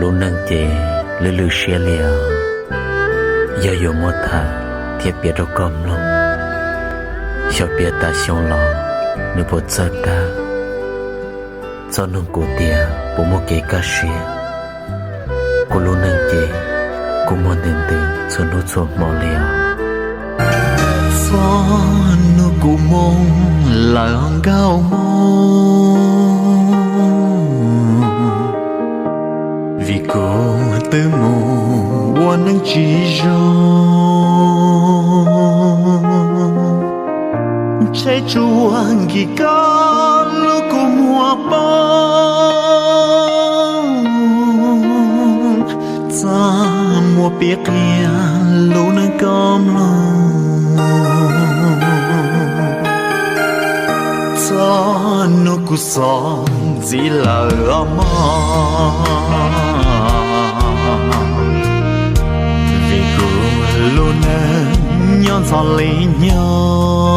Lub neej ces lwj lwj siab li os. Yog yuav muab tham thiab piav rau koj mloog, xyov piav tas xyoo los nws puas txawj tag. Txoj nug kuv tias puas muaj kev kaj siab, kuv lub neej ces kuj muaj ntev ntev txhua hnub txhua hmo li os. Txog nug kuv moo lawm nkauj moo, vim kuv twb mus ua neej tsis zoo. Ntshe tsuas nkim koj lub kua muag poob, txaj muag piv qia lub neej koj mloog. Txog nug kuv xov ntxiv lawm os mog, vim kuv lub neej nyob ntxhov li nyob.